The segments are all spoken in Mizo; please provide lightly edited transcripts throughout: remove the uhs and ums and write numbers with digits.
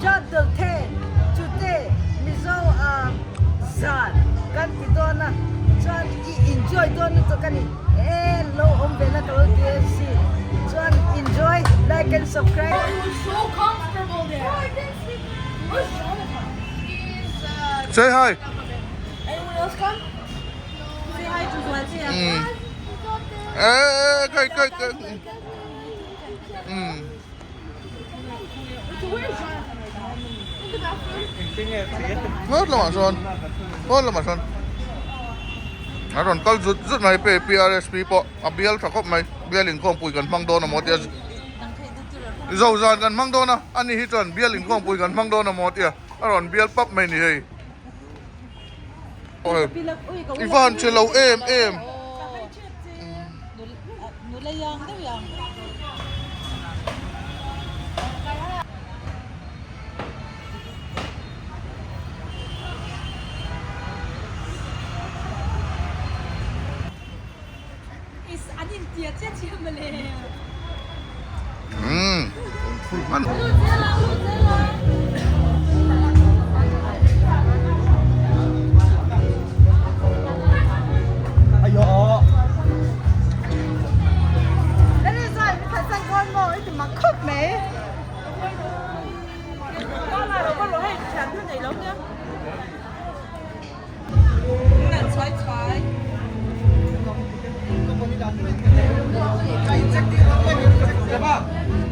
Jadal te chute Mizo zan kan ti dawn a chuan i enjoy dawn lutuk a ni e lo awm ve na ka lo ti em si chuan enjoy like and subscribe. Say hi. Kai kai kai. Ngawt lamah sawn ngawt lamah sawn a rawn kal zut zut mai pe PRSP pawh a bial tha khawp mai bial inkhawmpui kan hmang dawn a maw tia zo zan kan hmang dawn a ani hi chuan bial inkhawmpui kan hmang dawn a maw tia a rawn bial pap mai ni hei i va han che lo em em.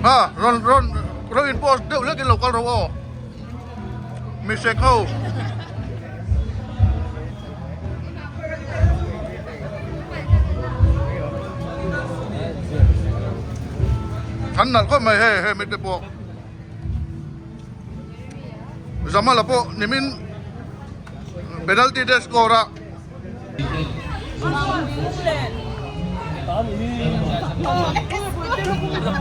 Ha rawn rawn rawn in post deuh hlek in lo kal ro aw mihring ho. An nalh khawp mai hei hei mite pawh. Zamala pawh nimin penalty te score a.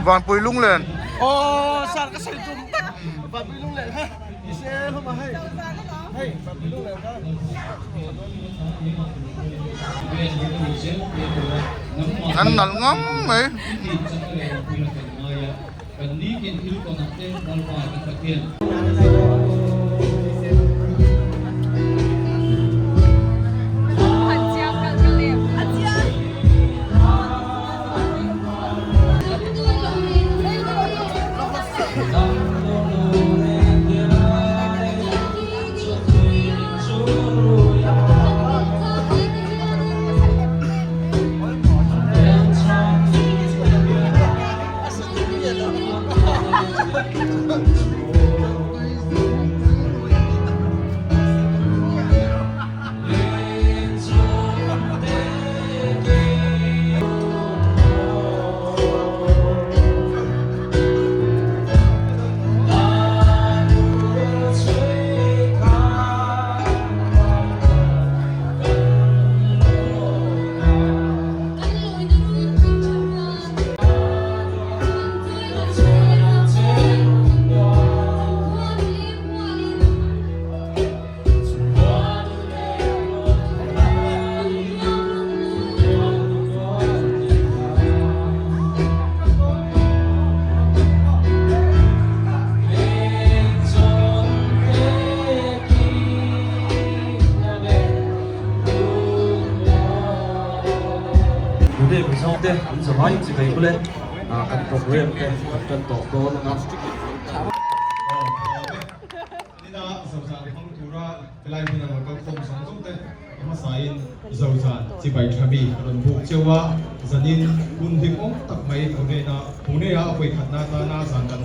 Vanpui lunglen. Aw sar ka sawi tum tak Vanpui lunglen kha i se hlawm a hei hei Vanpui lunglen kha. An nalh ngam mai. Tunge Mizo te an zavai chi mai bul e, kan program te kan tan tawh dawn anga. Nina Zozan hmang tura helai hmuna lo kal khawm zawng zawng te a hmasain Zozan chibai tha mi a rawn buk cheu a, zanin hun hlimawm tak mai Pune-na Pune-a a vawikhatna atana zan kan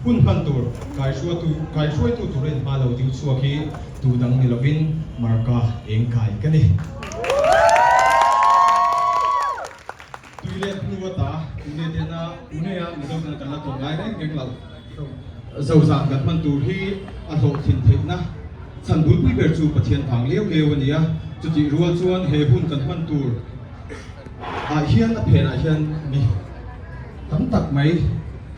hun hman tur kaihruatu kaihruaitu tura inhma lo ding chhuak hi tu dang ni lovin Marka eng kai ka ni. Tui leh hnu ata Pune tena Pune-a Mizo tena kan la tawn ngai reng reng lo. Zozan kan hman tur hi a hlawhtlin theihna chhan bulpui ber chu Pathian vang leu leu a ni a, chutih rual chuan he hun kan hman tur ah hian a phenah hian mi tam tak mai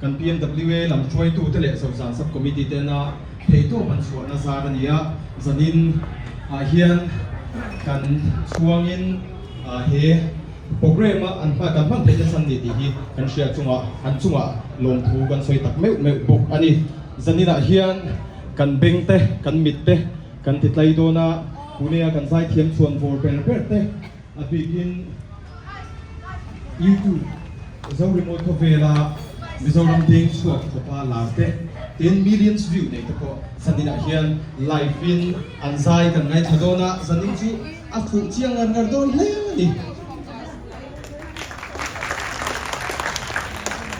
kan PMWA lam hruaitute leh Zozan Sub Committee tena theihtawp an chhuahna zar a ni a, zanin ah hian kan chhuangin he Programme a an hman kan hman theih nasa an ni tih hi kan hria chungah an chungah lawmthu kan sawi tak meuh meuh bawk a ni. Zaninah hian kan beng te, kan mit te kan ti tlai dawn a, Pune-a kan zaithiam chhuan vawr ber ber te a bikin YouTube Zorimawi khawvela Mizoram deng chhuak khawpa lar te, 10 millions view nei te pawh zaninah hian live in an zai kan ngaithla dawn a, zanin chu a fuh chiang ngar ngar dawn hle a ni.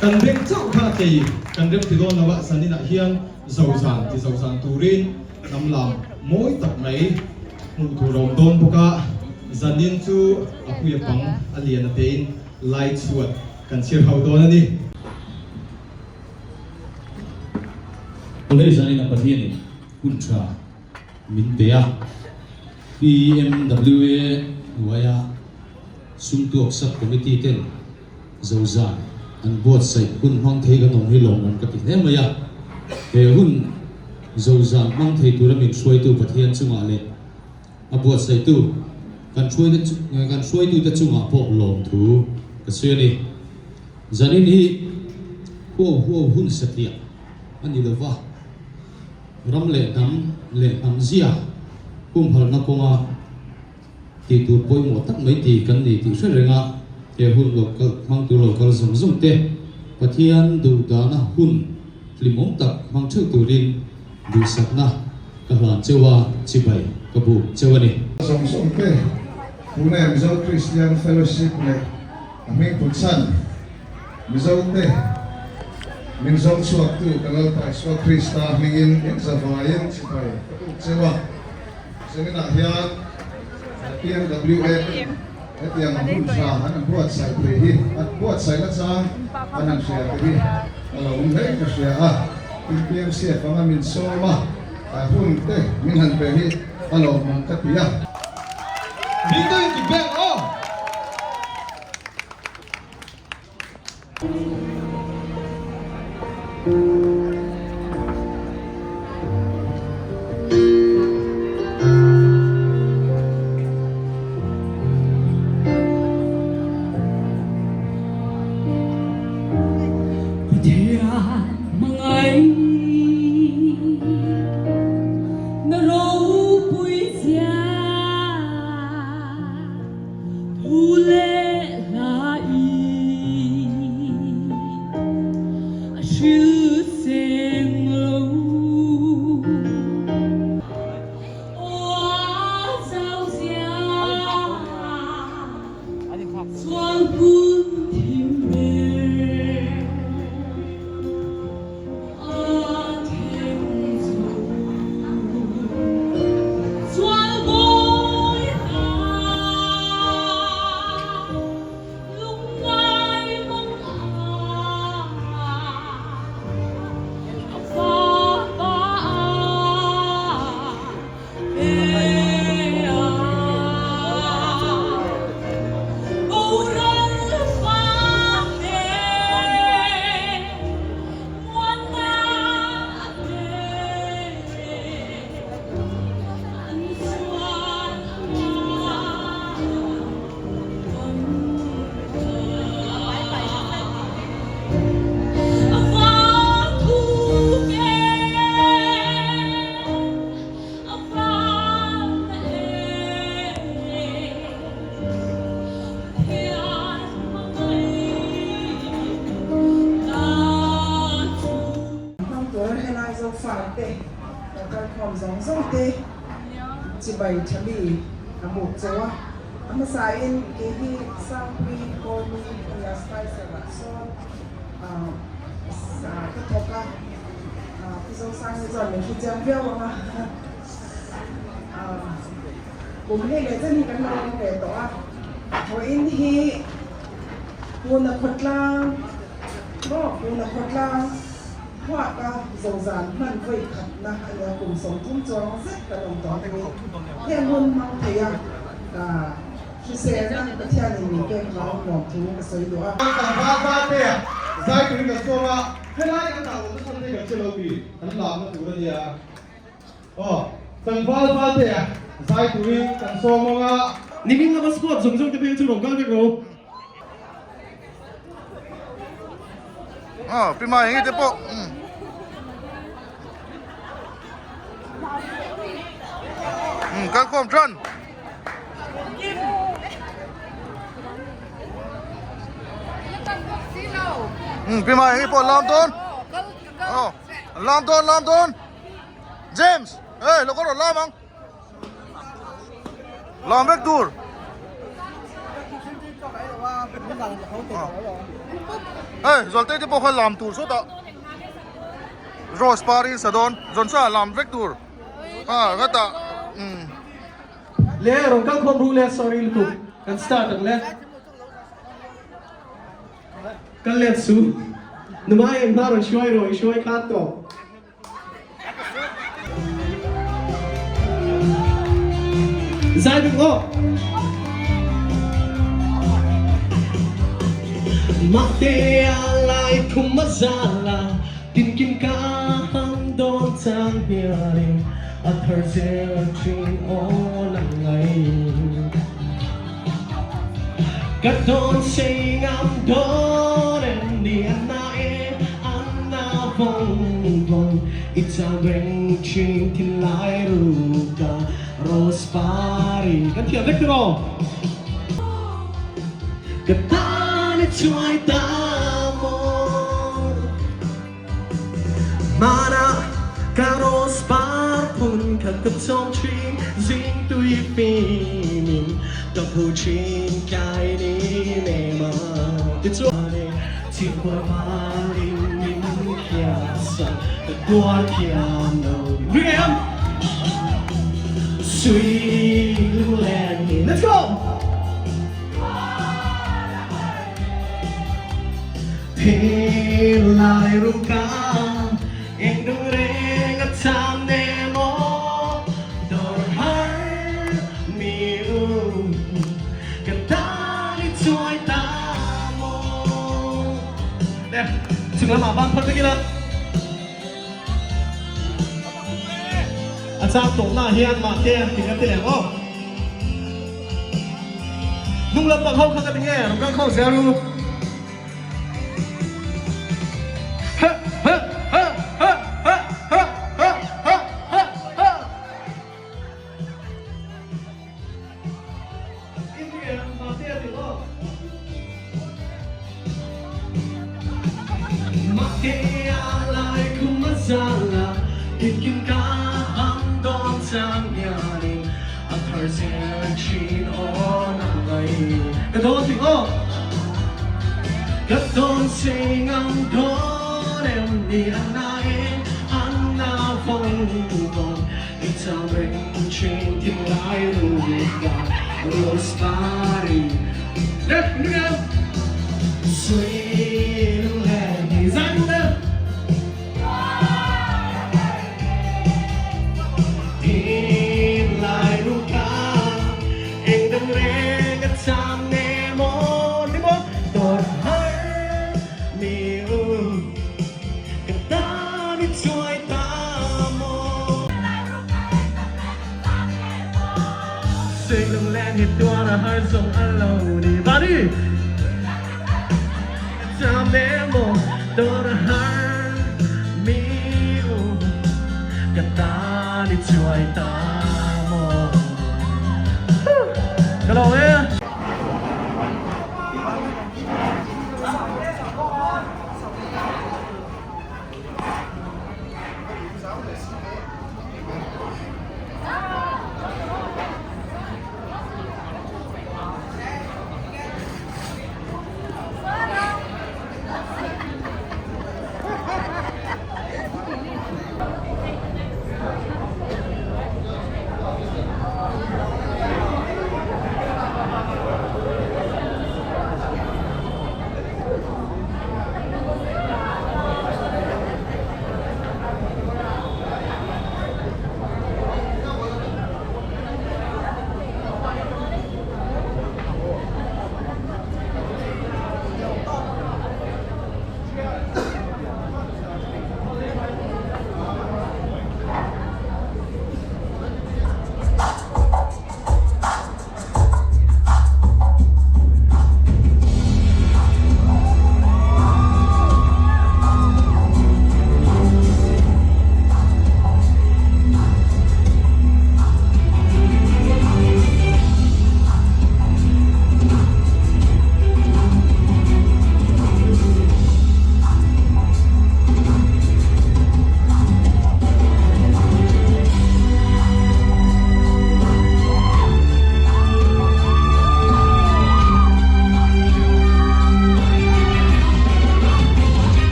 Kan beng chauh kha kei kan rem ti dawn lo a, zaninah hian zozan ti zozan turin hnam lam mawi tak mai hmuh tur a awm dawn bawk a, zanin chu a puia pang a lian a tein lai chhuat kan chhir ho dawn a ni. College zanin a Pathianin hun tha min pe a, PMWA hnuaia sumtuak sub committee ten zozan an buatsaih hun hmang thei kan awm hi lawmawm ka ti hle mai a, he hun zozan hmang thei tura min hruaitu Pathian chungah leh a buatsaihtu kan hruaite kan hruaitute chungah pawh lawmthu ka sawi a ni. Zanin hi huau huau hun satliah a ni lova. Ram leh hnam leh hnam zia humhalhna kawnga tih tur pawimawh tak mai ti kan ni tih hre reng a, he hun lo kal hmang tur lo kal zawng zawng te Pathian duh dana hun hlimawm tak hmang theuh turin duhsakna ka hlan cheu a, chibai ka buk cheu a ni. Zawng zawng te Pune Mizo Christian Fellowship leh a hming put chhan. Mizote, min zawng chhuaktu ka Lalpa Isua Krista hmingin in zavaiin chibai ka tuk cheu a. Zaninah hian PMWA ten hetiang hun tha an han buatsaih thei hi an buatsaih na chang an han hria te hi a lo awm hle ka hria a. Tin PMCF anga min sawm a, hun te min han pe hi a lawmawm ka ti a. Ding deuhin kut beng aw. Hmang tur helai Zofate lo kalkhawm zawng zawng te chibai tha mi a buk chauh a, a hmasain kei hi Sangpui Kawlni ania Spicer ah sawn ka thawk a, Pu Zosangi chuan min hrechiang viau ang a. Kum hei leh chen hi kan lo awm ve tawh a, vawiin hi Puna khawtlang maw Puna khawtlang huaka zozan hman vawi khatna a nia kum 30 chuang zet kan awm tawh ang hi heng hun hmang thei a ka hriselna Pathianin min pek vang nuam thu ka sawi duh a. Tlangval Vate zai turin kan sawm a, helai kan dah lohna chhan te kan che lo mi kan lamna tur a nia. Aw, tlangval Valte a zai turin kan sawm ang a. Nimin lama squad zawng zawng te phei chu rawn kal vek ro. Aw, Pi Mai enge te pawh. kal khawm tan. Um pi mai hi pawh lam dawn. Aw lam dawn lam dawn. James hey lo kal rawh lam ang. Lam vek tur. Hey Zualte te pawh kha lam tur sawtah Rose par in sa dawn zawn sa lam vek tur. Ha hetah um. Le rawn kal khawm ru le sorry lutuk kan start ang le. Kal let su. Numai eng hma rawn hruai rawh i hruai khan tawh. Zai bik aw. Mahte a lai khum a zala tinkim ka hang dawn chang hianin a thar zel thin aw lang ngai. Ka dawn sei ngam dawn em ni a na e a na vawng vawng i chang reng thin thinlai ruka rose pari kan thiam vek tiraw ka tan i chuai ta maw Mana ka rose par phun khat ka chawm thin zing tui fimin ka phu thin kai ni ne ma ti chuan chim khual parin min khiat sak ka tuar thiam lo ring em suy lunglen hi let's go Thinlai ruka eng dung reng a cham ne maw dawr har mi u ka tan i chuai ta maw. Nè, chừng lamah bang phal vek ila. A chang tawhna hian mahte ti kan ti leh ang aw. Hnung lam pang ho kha ka ti nge rawn kal kho zel ru.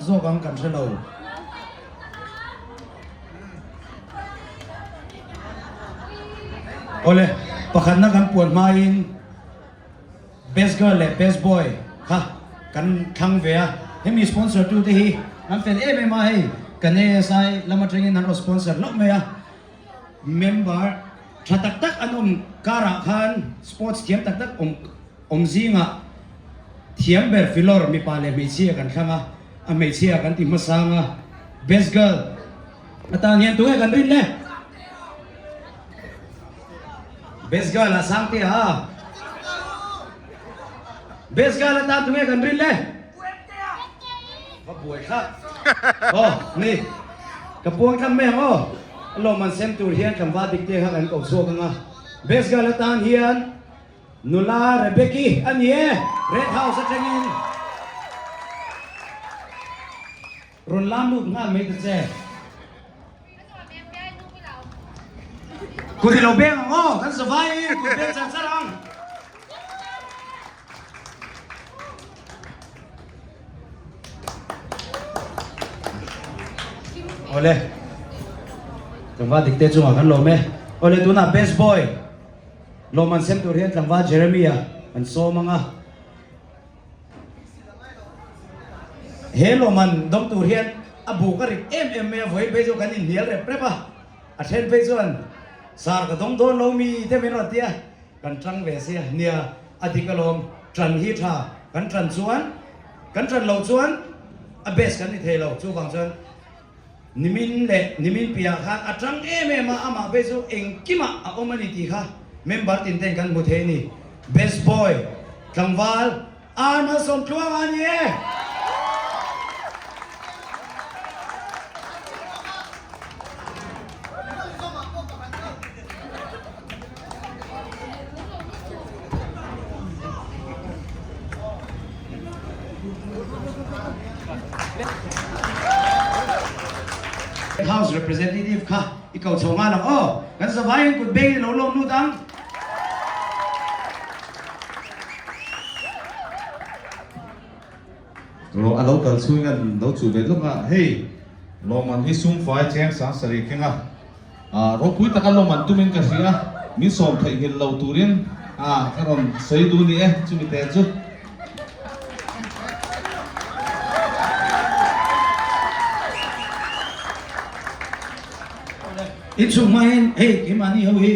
zawk ang kan hre lo. Awle, pakhatna kan puan hmain Best Girl leh Best Boy kha kan thlang ve a, hemi sponsor tu te hi an fel em em a hei kan ASI lam atangin an rawn sponsor hlauh mai a, member tha tak tak an awm karah khan sports thiam tak tak awm awm zingah thiam ber filawr mipa leh hmeichhia kan thlang a, a hmeichhia kan ti hmasang a, Best Girl atan hian tunge kan rin le? Best girl a sang te a. Best girl atan tunge kan rin le? Va buai thlak. Oh, ni. Ka puang tlang mai ang aw. Lawm an sem tur hian tlangval dik te kha kan ko chhuak ang a. Best girl atan hian nula Rebecca a ni e. Red House atangin. Rawn lam lut nghal mai ta che. Kut i lo beng ang aw, kan zavaiin kut beng char char ang. Awle, tlangval dikte chungah kan lawm e. Awle, tunah best boy lawm an sem tur hian tlangval Jeremy-a an sawm ang a. He lawmman dawng tur hian a buk a rit em em mai a, vawiin phei chu kan inhnial rep rep a, a then phei chuan sar ka dawng dawn lo mi te min rawn ti a, kan tang ve sia, nia a dik alawm, tan hi tha, kan tan chuan kan tan loh chuan a best kan ni thei lo, chuvang chuan Nimin leh nimin piah khan a tang em em a, amah phei chu engkimah a awm a ni tih kha member tin ten kan hmu thei a ni. Best boy, tlangval, Ar Malsawm Tluanga a ni e! House Representative kha i ko chho nghal ang aw. Kan zavaiin kut beng in lo lawm lut ang. Rawh a lo kal chhungin an lo chuh ve lawk a, hei lawmman hi sum fai cheng sang sarih keng a, ropui taka lawmman tumin ka hria a, min sawm theihnghilh lo turin ka rawn sawi duh ni e chumi te chu. Inchhung hmain hei keimahni ho hi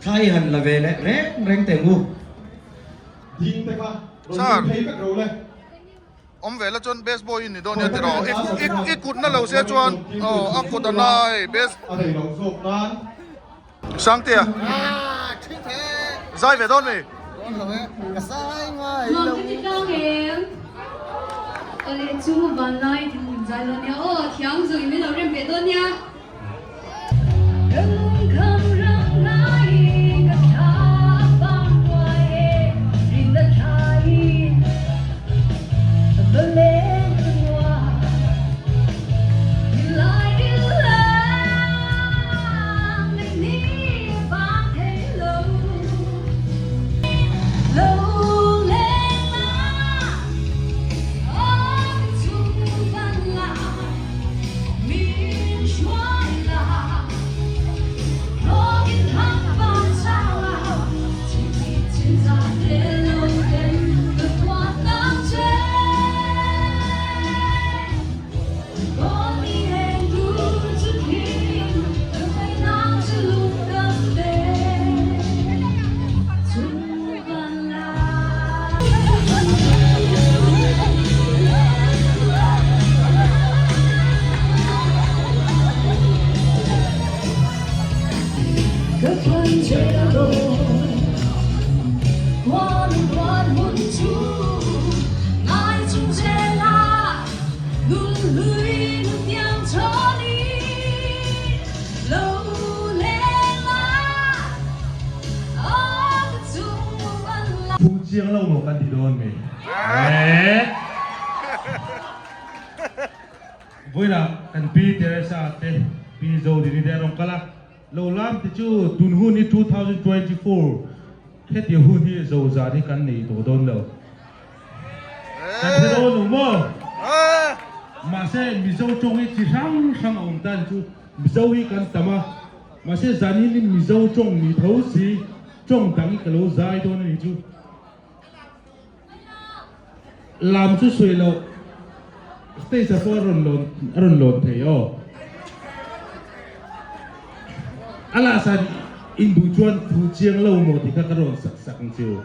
thla i han la ve leh reng reng teh ngu. Ding te kha rawn ding phei vek ro le. Awm ve la chuan best boy i ni dawn nia tiraw i i kut na lo se chuan aw a kut a nai best A rei lo zawk nan. Sangtea zai ve dawn mi. Ka zai ngai lo. Nuam ka ti tlang em? Awle chu vanlai in zai dawn nia aw thiam zawng in min lo rem ve dawn nia. Phu chiang lo maw kan ti dawn mi? Eeh. Vawilah kan Pi Teresa te Pi Zodini te an rawn kal a, lo lam te chu tun hun hi 2024 heti hun hi zozan hi kan nei tawh dawn lo. Kan hre dawn lo maw? Mahse Mizo tawng hi chi hrang hrang a awm ta ni chu Mizo hi kan tam a, mahse zanin hi Mizo tawng ni tho si tawng dang hi ka lo zai dawn a ni chu. Lam chu sawi loh stage ah pawh a rawn lawn a rawn lawn thei aw. A last ah in duh chuan thu chiang lo maw tih kha ka rawn sak sak ang chu.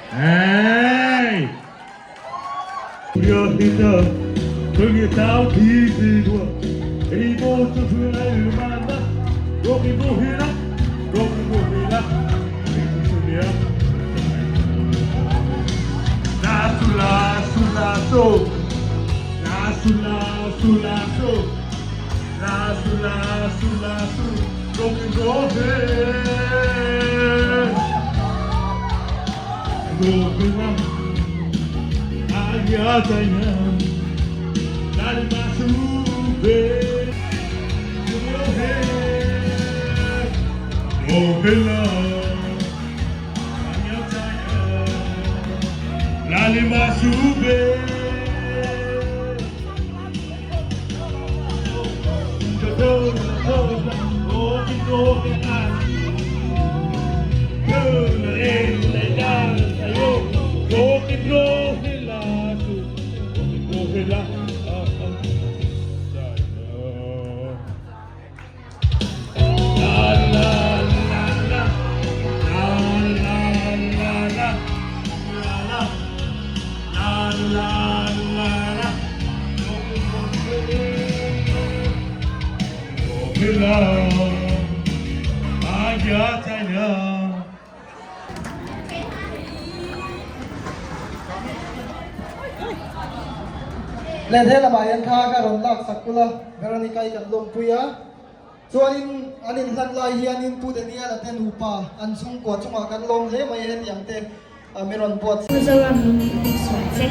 Hey! Le he lamah hian thla ka rawn lak sak kul a, Veronica-i kan lawmpui a. Chuanin an inhlan lai hianin Pu Daniel-a te nupa an chhungkua chungah kan lawm hle mai hetiang te mi rawn buat. Mizoram min sual che.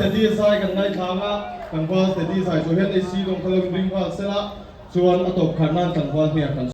Teddy zai kan ngaithlang a, tlangval Teddy zai zawh hian AC lawng kha lo inring nghal sela chuan a tawp khat nan tlangval hniak kan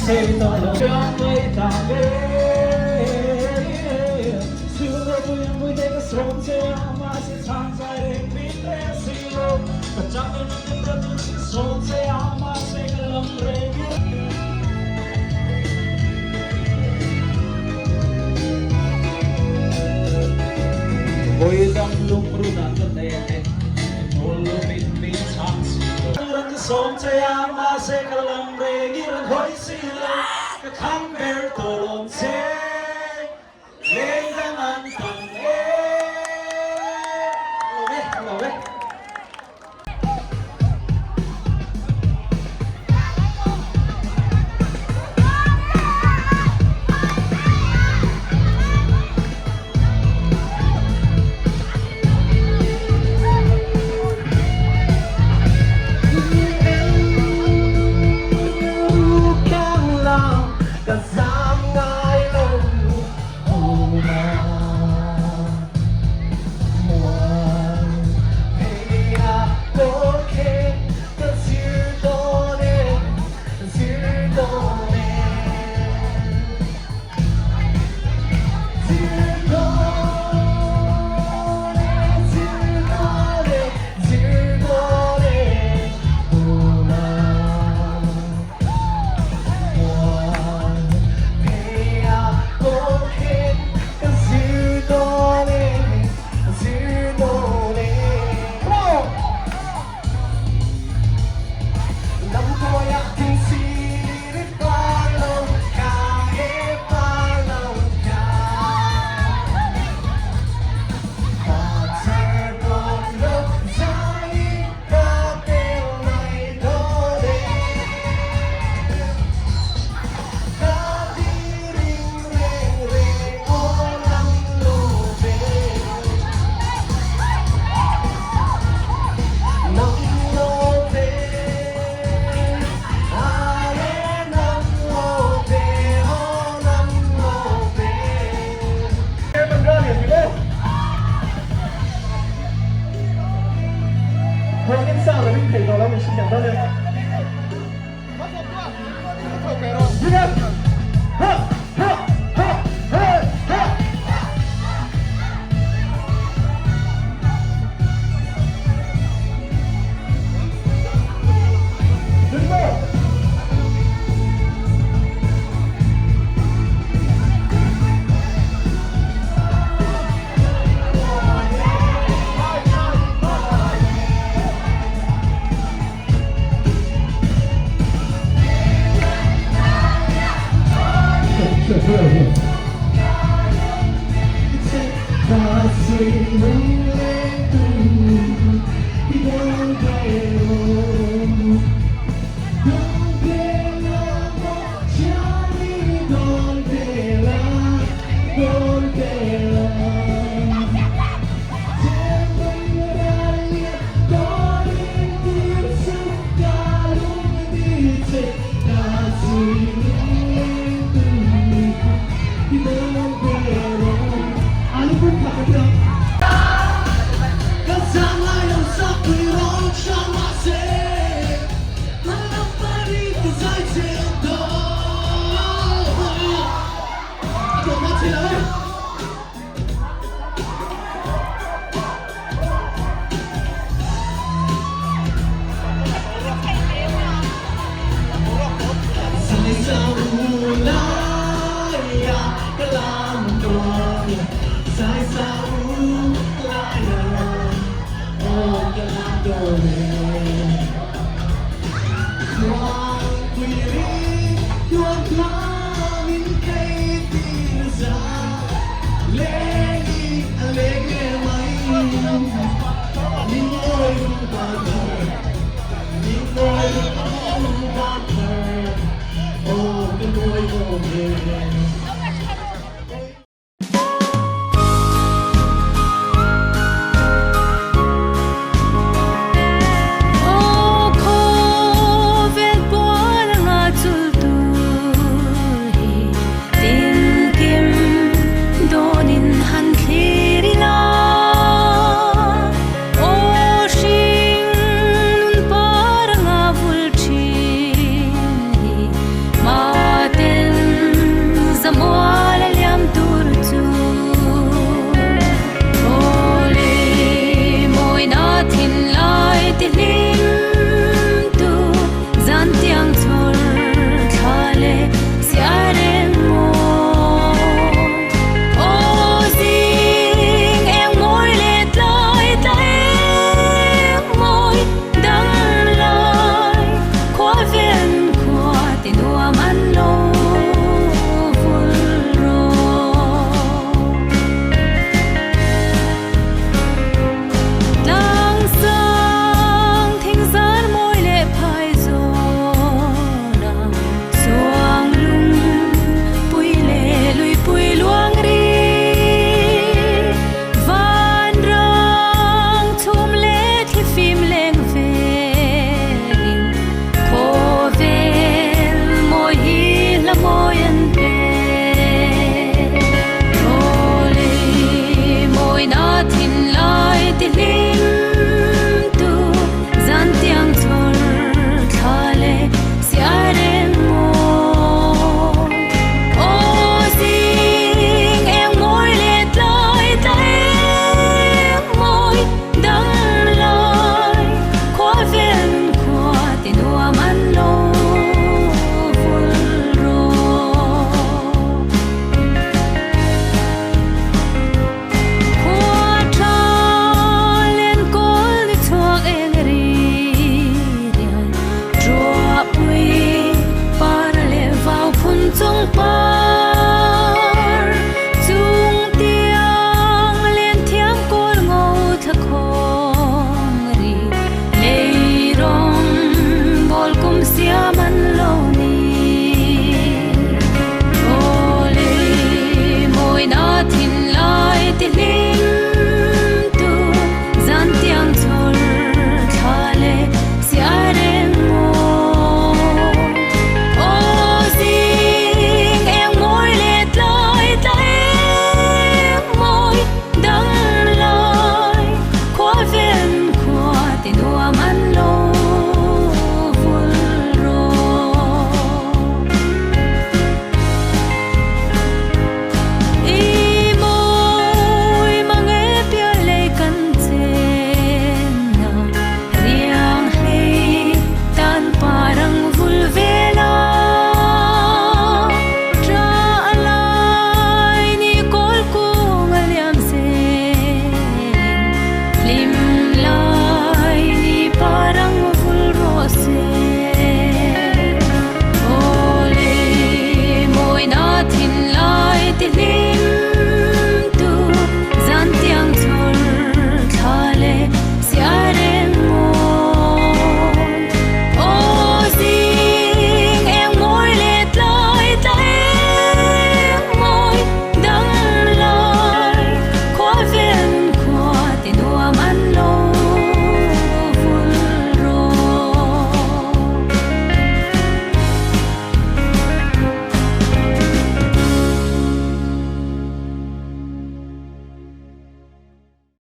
Sei tawh lo ka ngaihthla ve Silropui te ka sawm che a mahse chhan zai reng min rel si lo Ka chang in ka ram ka sawm che a mahse ka lam reng Vawi dang lungrun ah ka let e Pawl lo min min chhang si lo Turan ka sawm che a mahse ka lam reng i rawn hawi si lo Ka kham ber tawh lawm che Leng dang an tam e Lawm e lawm e.